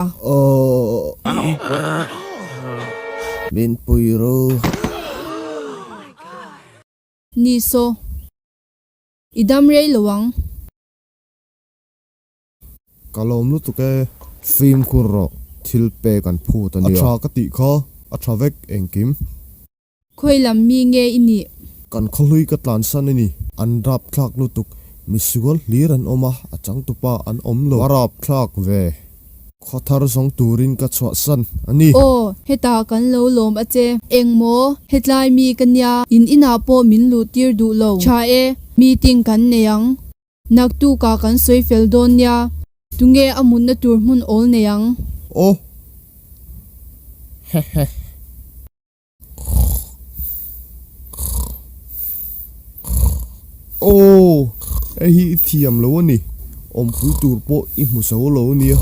Aww. Min pui ru. Ni saw. I dam rei lo ang. Ka lawm lutuk e. Fimkhur rawh, thil pek an phut a nia. A tha ka tih kha, a tha vek engkim. Khawi lam mi nge i nih? Kan khawhlui ka tlansan a ni. An rapthlak lutuk. Misual hlir an awm a, a changtupa an awm lo. A rapthlak ve. Khaw thar zawng turin ka chhuahsan a ni. Aw, hetah kan lo lawm a che. Eng maw? Hetlai mi ka nia. In inah pawh min luh tir duh lo. Tha e, meeting kan nei ang. Naktukah kan sawi fel dawn nia. Tunge a mutna tur hmun awl nei ang? Aw. Hehe. Aw, hei hi i thiam lo a ni. Awmpui tur pawh i hmu zo lo a nia.